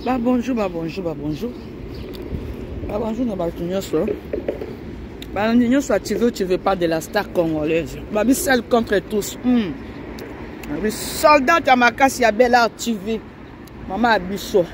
Ba bonjour, ba bonjour, ba bonjour. Ba bonjour na bato nyonso. Balandi nyonso ya tu veux, tu veux pas de la star congolaise. Babi seul contre tous. Mm. Babi soldat ya makasi ya Bel Art TV. Mama ya biso.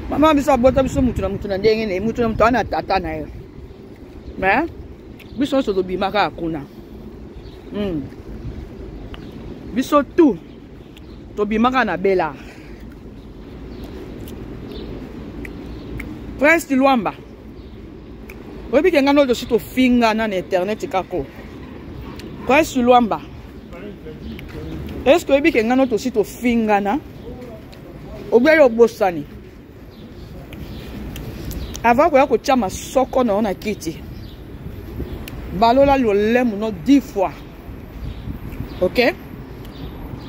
Mama ya biso abota biso mutu na mutu na ndenge na ye, mutu na mutu ana tata na ye. Mais biso nyonso tobimaka kuna. Mm. Biso tout tobimaka na bela prince luamba oyebi ke ngai noyo tosi tofingana na internet kako prince luamba estce oyebi ke ngai noyo tosi tofingana obiali obosani avant koya kotya masoko na yo na kiti balola lolemu no 10 fois ok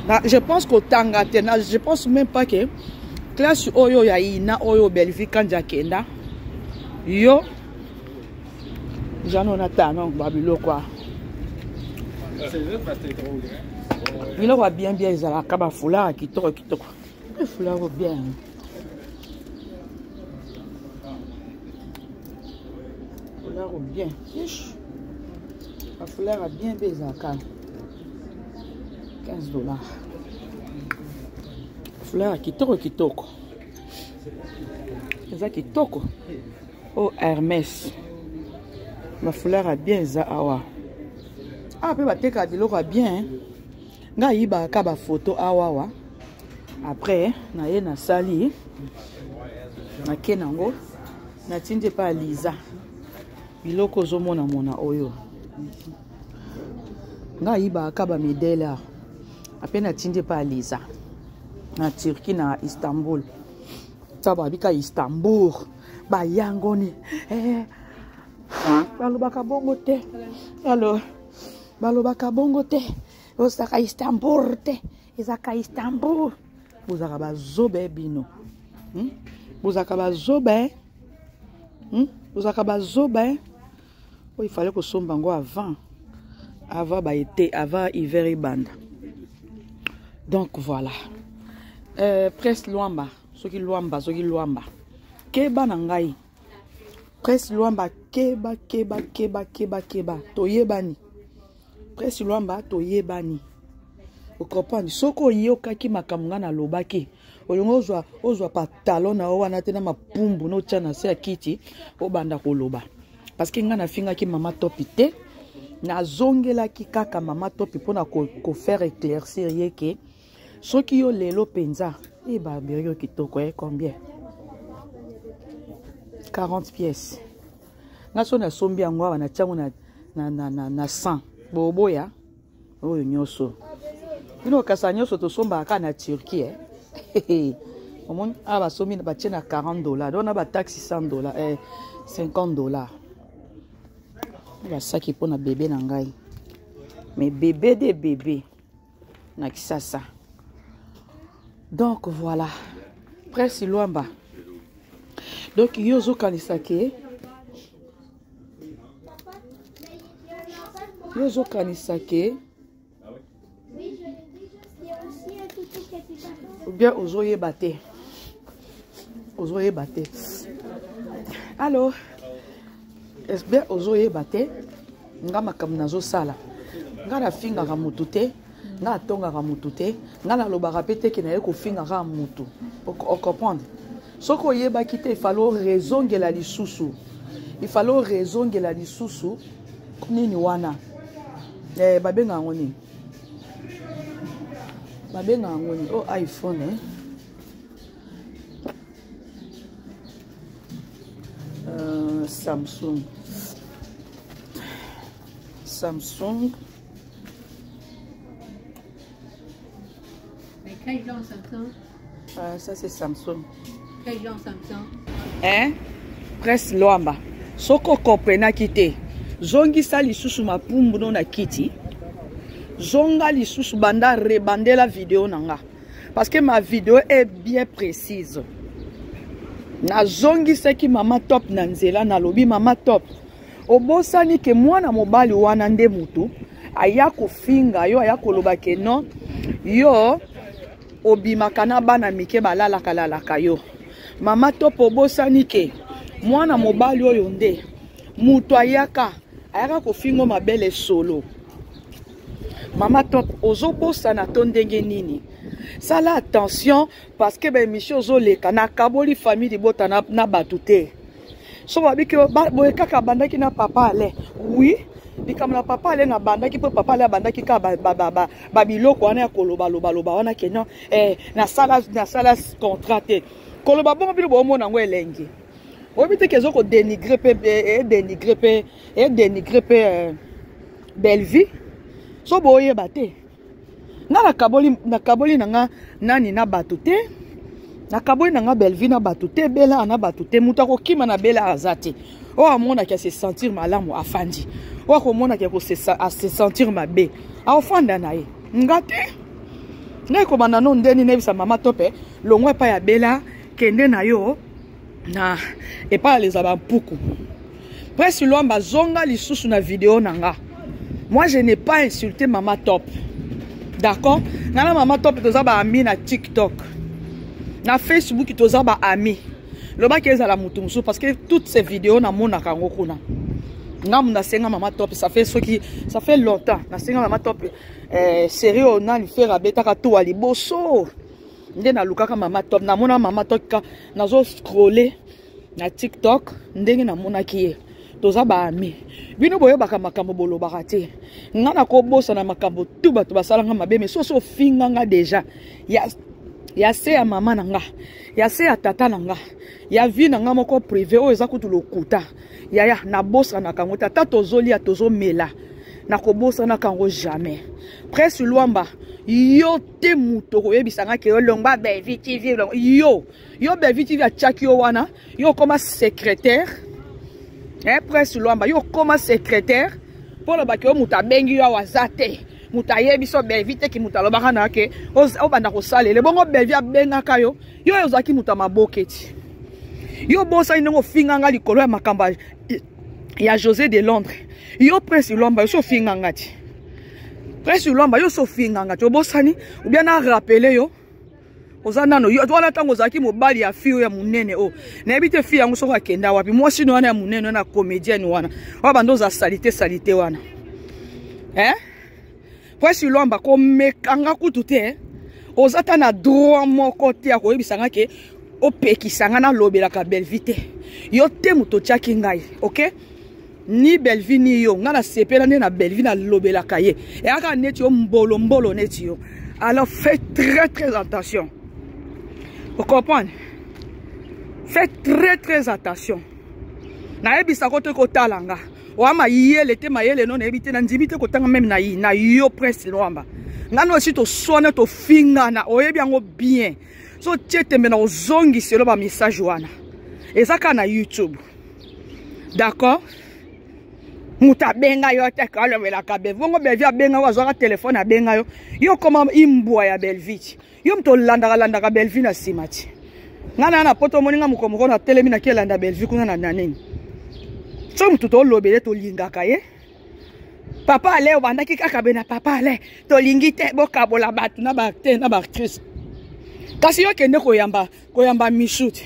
na, je pense kotanga te na, je pense même pas que classe oyo ya ina oyo bellevue kanji akenda yo jano natana babiloko a biloko ya bien bien ezalaka bafoulard ya kitoko kitoko foulard bien foulard bien Ish. Bafoulard ya bien mpe ezalaka 15 dollars. Foulard ya kitoko kitoko. Eza kitoko. Oh Hermès. Bafoulard ya bien eza awa. Awa mpe batekaka biloko ya bien. Nga ayibaka ka bafoto awawa. Après naye nasali nake nango natindi epai ya Liza. Biloko ozomona mona oyo nga ayibaka ka bamidele awa ape natindi epai ya Liza na Turquie na Istanbul ta babika Istanbul bayangoni eh, balobaka bongo te alo balobaka bongo te ozalaka Istanbul te ezalaka Istanbul bozalaka bazoba eh, bino hmm? bozalaka bazoba eh? Hmm? Bozalaka bazoba eh? Oyo il fallait kosomba yango avant avant ba été avant hiver ebanda. Donc voilà. Euh, Presse Luamba, soki Luamba, soki Luamba. Keba na ngai. Presse Luamba keba keba keba keba keba. Toyebani. Presse Luamba toyebani. Okomprendre soki oyokaki makambo ngai nalobaki olingi ozwa ozwa patalon na yo wana te na mapumbu na otya na se ya kiti obanda koloba parce que ngai nafingaki mama topi te nazongelaki kaka mama topi mpona kofaire ko éclaircir ye ke soki yo lelo mpenza e barberie yo kitoko e combien 40 pièces ngai so nasombi yango awa natya yango na, na, na, na, na 100 boboya oyo nyonso bino kasa nyonso tosombaka kaka na turquie eh? omoni awa basombi batie na 40 dollar donc na bataxe 100 dollar eh, 50 dollar basaki mpo na bebe na ngai mais bebe de bebe na kisasa donc voilà presse lwamba donc yo ozokanisa ke yo ozokanisa ke bien ozoyeba te ozoyeba te allo bien ozoyeba te nga makambo nazosala nga nafingaka motu te nga atongaka motu te nga nalobaka mpe te ke naye kofinga kaka motu ocomprendre soki oyebaki te ifale orezongela lisusu ifale orezongela lisusu nini wana eh, babenga yango nini babenga yango nini o oh, iphone eh? euh, samsung samsung Mais quel genre Samsung euh, Ça c'est Samsung. Quel genre Samsung Hein Presse Loamba. Soko comprenaki te. Zongisa lisusu mapumbu no na kiti. Zonga lisusu banda rebandela video na nga. Parce que ma vidéo est bien précise. Nazongisaki mama top na nzela nalobi mama top. Obosani ke mwana mobali wana nde mutu aya kofinga yo aya koloba ke non yo obimaka na bana mike balalaka lalaka yo. Mama Top, obosani ke mwana mobali oyo nde moto ayaka ayaka kofingo mabele solo. Mama Top, ozobosana to ndenge nini? Sala attention, parce que baémission ozoleka, nakaboli famille libota na bato te. So babiki boye kaka abandaki na papa Ale. Oui, likambo na papa Ale nabandaki mpo papa Ale abandaki kaka babiloko wana ya kolobalobaloba wana ke non, nasala contrat te. Koloba bongo, bino boomona yango elengi. Oyebi te ke eza kodénigrer mpe, edénigrer mpe, edénigrer mpe Bellevie. So boyeba te, nga nakaboli na nga nani na bato te. Nakaboli na nga Bellevie na bato te, Bela na bato te. Moto akokima na Bela aza te. Oyo amonaki ase sentir malamu, afandi. Oyo akomonaki ase sentir mabe, aofanda na ye. Nga te, ngai kobanda no ndeni nayebisa mama to mpe longwa epai ya Bela, kende na yo na epai aleza bampuku. Presse Lwamba, zonga lisusu na video na nga. Moi, je n'ai pas insulté mama Top, d'accord? Nga na mama Top toza baami na TikTok, na Facebook toza baami. Lobaki ezala motu mosusu, parce que toutes ces vidéos namonaka yango kuna. Ngamu nasenga mama Top, ça fait soki ça fait longtemps nasenga mama Top, série oyo nani Ferre abetaka to ya liboso nde nalukaka mama Top. Namona mama Top ka nazo scroller na TikTok ndenge namonaki ye. Toza baami. Bino boyebaka makambo bolobaka te. Nga nakobosana makambo tu bato basalanga mabe, mais soso ofinganga déjà ya se ya mama na nga, ya se ya tata na nga, ya vie na nga moko privé oyo eza kutu lokuta, yaya, nabosanaka yango te. Ata tozolia, tozomela, nakobosanaka yango jamais. Presse Lwamba, yo te moto okoyebisanga ke olongwa Bellevie TV. Yo Bellevie TV atiaki yo wana, yo okoma secrétaire. Presse Lwamba, yo okoma secrétaire mpo lobaki yo moto abengi yo awa aza te. Moto ayebi so Bellevie te, ki moto alobaka na ke obanda kosalela bongo. Bellevie abengaka yo, yo oyo ozalaki moto ya maboke ti yo bosani ndenge ofinganga likolo ya makambo ya José de Londres. Yo Presse Lwamba, yo so ofinganga ti. Presse Lwamba, yo so ofinganga ti, obosani ou bien na rappeler yo? Oza nano wana ntango ozalaki mobali ya fille oyo ya monene oyo nayebi te fille yango soki akenda wapi. Mwasi no wana ya monene wana, comédienne wana oyo bando oza salite salite wana, eh? Presse Lwamba, komekanga kutu te. Oza ta na droit moko te ya koyebisanga ke opekisanga nalobelaka Bellevie te. Yo te moto otiaki ngai, ok? Ni Bellevie ni yo. Ngai nasepela nde na Bellevie, nalobelaka ye. Eyaka neti yo mbolombolo neti yo. Alors fais très très attention, vous comprenez? Fais très très attention. Nayebisako te kotala nga oya mayele te. Mayele no nayebi te, nandimi te kotanga même na yo. Presse Lwamba, nga no esi toswana, tofingana, oyebi yango bien. So tie tembe na kozongiselo bamessage wana, eza kaka na YouTube, d'accord? Moto abenga yo te alobelaka Bellevie bongo. Bellevie abenga yo, azwaka telefone abenga yo. Yo koma imbwa ya Bellevie. Yo moto olandaka landaka Bellevie na nsima ti ngai na poto. Omoni nga moko moko natelemi, naki elanda Bellevie kuna na nini. So motu tolobele, tolingaka ye. Papa Ale, obandaki kaka be na papa Ale, tolingi te bokabola bato na baacteur na baactrice. Kasi yo kende koyamba Michu te.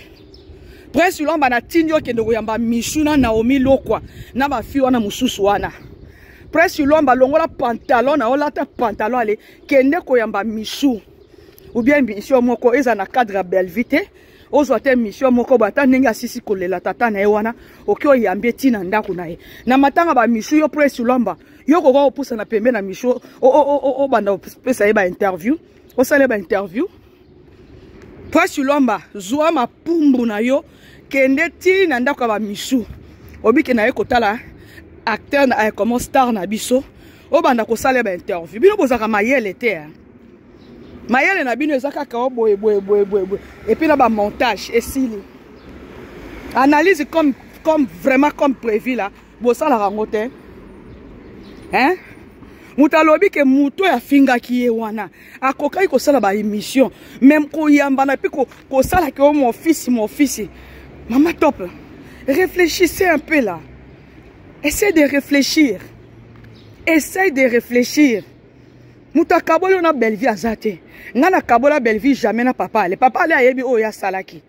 Presse Lwamba, natindi yo kende koyamba Michu na Naomi Lokwa na bafi wana mosusu wana. Presse Lwamba, longola pantalon na olata pantalon, ale kende koyamba Michu ou bien mission moko eza na cadre ya Bellevie te. Ozwa te mission moko boye, ata ndenge asisi kolela tata na ye wana, oki oyambi etina ndako na ye na matanga bamishu. Yo Presse Lwamba, yo koka kopusana pembe na Mishu, obanda kopesa ye bainterview, osala ye bainterview. Presse Lwamba, zwa mapumbu na yo, kende ti na ndako ya bamishu, obike na ye kotala acteur na comment star na biso, obanda kosala ye bainterview. Bino bozalaka mayele te. Mayele na bino eza kaka o boye boye boye boye boye, et puis na bamontage esili. Analyse comme vraiment comme prévu là, bosalaka yango te, hein? Moto alobi ke moto oyo afingaki ye wana akokaki kosala baémission, même koyambana mpe kosala ke o mon fils, mon fils. Mama Top, réfléchissez un peu là, essaye de réfléchir, essaye de réfléchir. Moto akaboli oyo na Bellevie aza te. Ngai nakabola Bellevie jamais na papa Ale. Papa Ale ayebi oyo asalaki.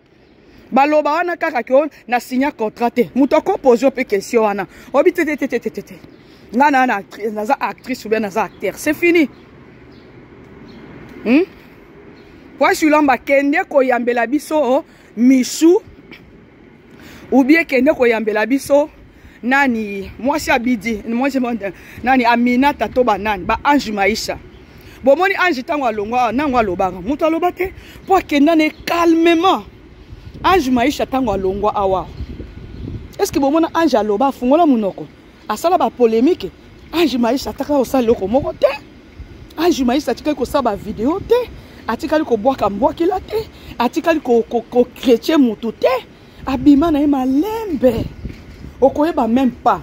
Baloba wana kaka ke oh, na signa contrat te. Moto akopose yo mpe question wana. Obi te te te te te te. Nga na na naza actrice ou bien naza acteur. C'est fini. Prince Lwamba kende koyambela biso oh, Michou ou bien kende koyambela biso nani mwasi abidi mwasi nani Aminata to ba nani ba Ange Maisha. Bomoni Ange tango alongwa nango alobaka moto aloba te po akenda ne calmement. Ange Maisha tango alongwa awa. Est-ce que bomona Ange aloba afungola munoko asala ba polémique? Ange Maisha ataka kosala eloko moko te. Ange Maisha atikali kosala ba video te, atikali kobwaka mbwakila te, atikali ko chrétien mutu te, abima na ye malembe. Okoyeba même pas.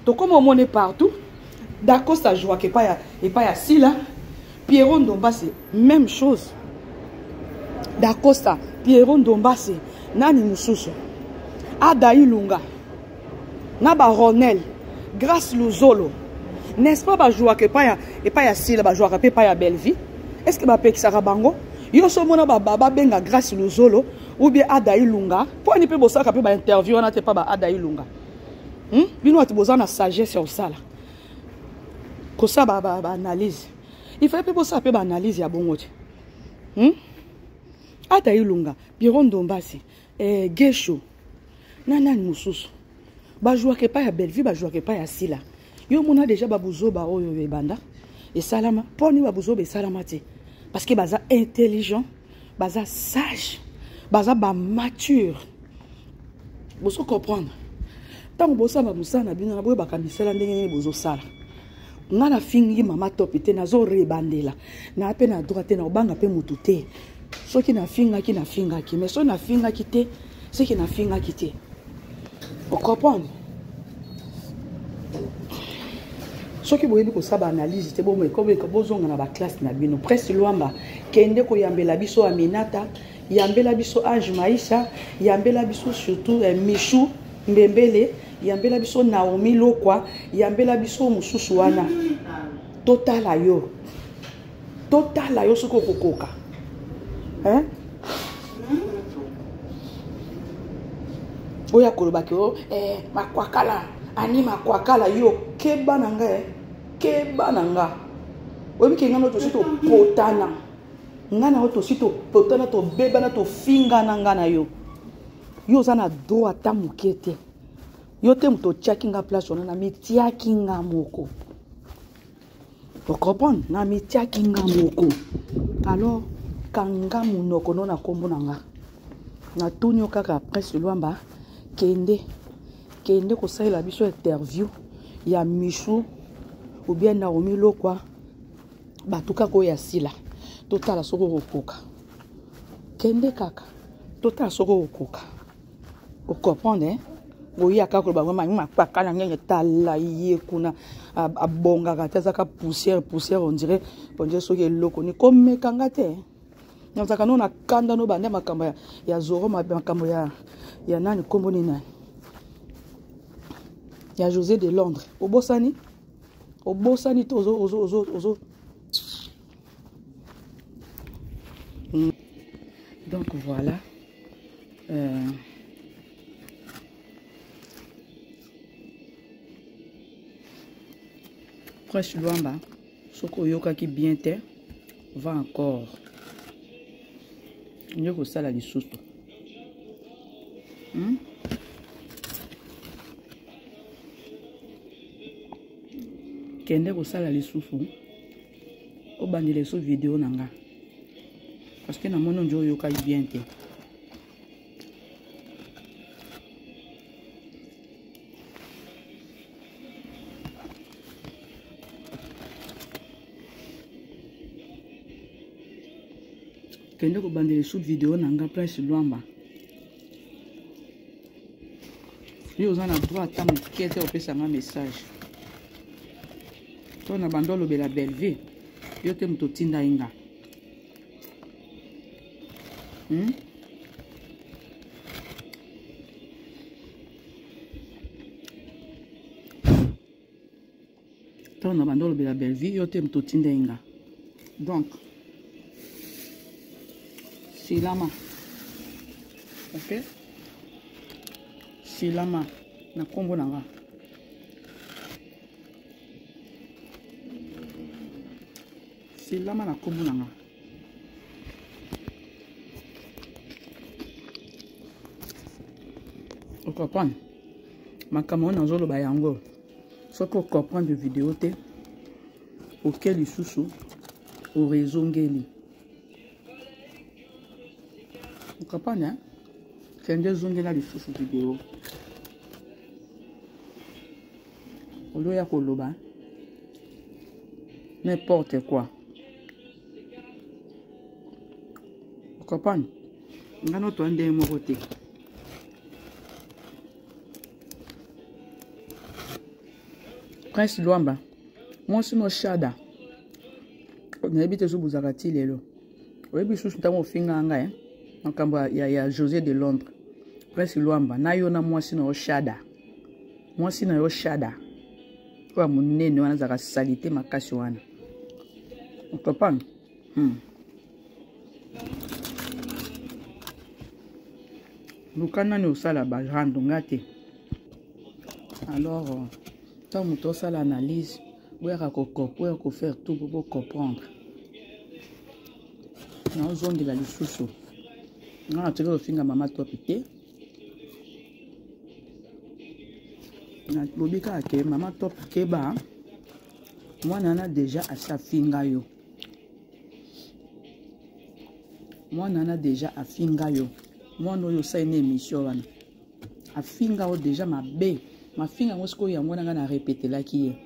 Tokoma omone partout. Dacosta jouaka epai ya Sila. Pierrot Ndombasi même chose. Dacosta, Pierrot Ndombasi, nani mususu? Ada Ilunga, na ba Ronel, Grâce Luzolo. N'est-ce pas ba jouaka epai ya Sila, ba jouaka pe epai ya Bellevue? Est-ce que ba pekisaka bango? Yo so mona ba baba benga Grâce Luzolo ou bien Ada Ilunga. Po ni pe bosaka pe ba interview wana te pa ba Ada Ilunga. Bino ati boza na sagesse ya osala. Kosa ba analyse. Il fallait pe bosala pe ba analyse ya bongo te. Ada Ilunga, Pierrot Ndombasi, Gesho, na nani mosusu. Ba jouaka epai ya Bellevue, ba jouaka epai ya Sila. Yo mona déjà ba buzoba oyo ebanda esalama. Poni ba buzoba esalama te. Parce que baza intelligent, baza sage, baza ba mature. Bozo comprendre. Tango bosala mosala na bino na boyebaka misala ndenge nini bozosala. Nga na fingi mama top te, nazo rebandela. Na pe na droit te, na obanga pe mutu te. Soki na fingaki, na fingaki. Mais soki na fingaki te, c'est que na fingaki te. Vous comprenez? Soki boyebi kosala ba analyse te, bomeko, bomeko, bozonga na ba classe na bino. Prince Lwamba, kende koyambela biso Aminata, yambela biso Ange Maisha, yambela biso surtout Michou Mbembele, yambela biso Naomi Lokwa, yambela biso mosusu wana. Totala yo. Totala yo soki okokoka. Hein? Oya koloba ke, oh, makwakala, ani makwakala yo, keba na nga, keba na nga. Oyebi ke nga no tosi topotana. Nga na yo tosi topotana, tobebana, tofingana nga na yo. Yo oza na droit ata moke te. Yo te moto otiaki nga place wana, na mitiaki nga moko. Vous comprenez? Na mitiaki nga moko. Alors, kanga monoko no na kombo na nga. Na tuni yo kaka Prince Lwamba, kende, kende kosalela biso interview ya Michou ou bien Naomi Lokwa, bato kaka oyo ya Sila. Totala soki okokoka. Kende kaka. Totala soki okokoka. Vous comprenez, hein? Oya kaka koloba ngo mangi mapaka na ngenge tala ye kuna abongaka te, azaka poussière, poussière, on dirait, on dirait soki eloko ni komeka nga te. Nazalaka no na kanda no bande makambo ya Zoro, makambo ya nani, kombo ni nani? Ya José de Londres. Obosani? Obosani te, ozo, ozo, ozo, ozo. Donc voilà. Prince Lwamba, soki oyokaki bien te, va encore. Nde kosala lisusu. Kende kosala lisusu. Obandela lisusu video na nga. Parce que namoni onjo oyokaki bien te. Kende kobandela lisusu video na nga Prince Lwamba. Yo oza na droit ata moke te opesa nga message. To na bando olobela Bellevue, yo te moto otinda ye nga. To na bando olobela Bellevue, yo te moto otinda ye nga. Donc, silama. Ok, silama na nkombo na nga. Silama na nkombo na nga. Ocomprendre makambo oyo nazoloba yango? Soki ocomprendre video te, oke lisusu orezongeli. Ocomprendre? Kende ezongela lisusu video oloya koloba n'importe quoi. Ocomprendre? Nga notoa ndenge moko te. Prince Lwamba, mwasi no Shada, nayebi te soki bozalaka ti lelo. Oyebi lisusu ntango ofinga ngai makambo ya José de Londres? Prince Lwamba, na yo na mwasi na yo Shada, mwasi na yo Shada oyo ya monene wana, azalaka salite makasi wana. Ocomprendre? Luka nani osala barando, nga te. Alors, ntango moto osala analyse, boyaka boyaka kofaire tout po bocomprendre. Naozongela lisusu, nga natiki kofinga mama Topi te. Nalobi kaka ke mama Top, keba, mwana wana deja asi afinga yo. Mwana wana deja afinga yo. Mwana oyo osali na émission wana afinga yo deja mabe. Mafinga yango sikoyo, yango wana ngai na repetelaki ye.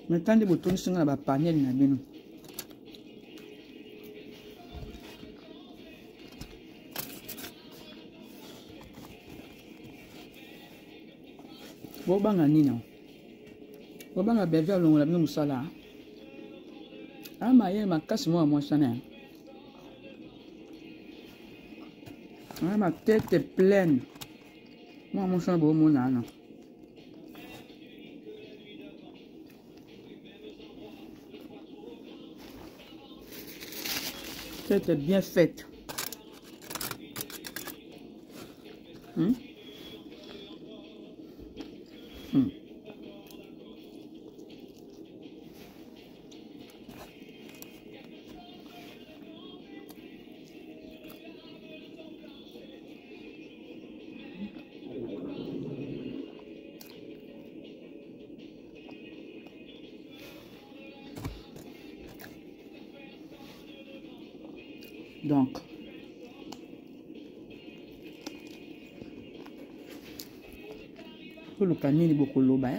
Mais nde botondisi nga na bapanel na bino. Bobanga nini? Bobanga Bellevue alongola bino mosala. Amayele makasi mwa mwasi wana, ma tête pleine. Mwa mwasi wana bomona wana, tête bien faite. Donc toluka nini bokoloba, eh?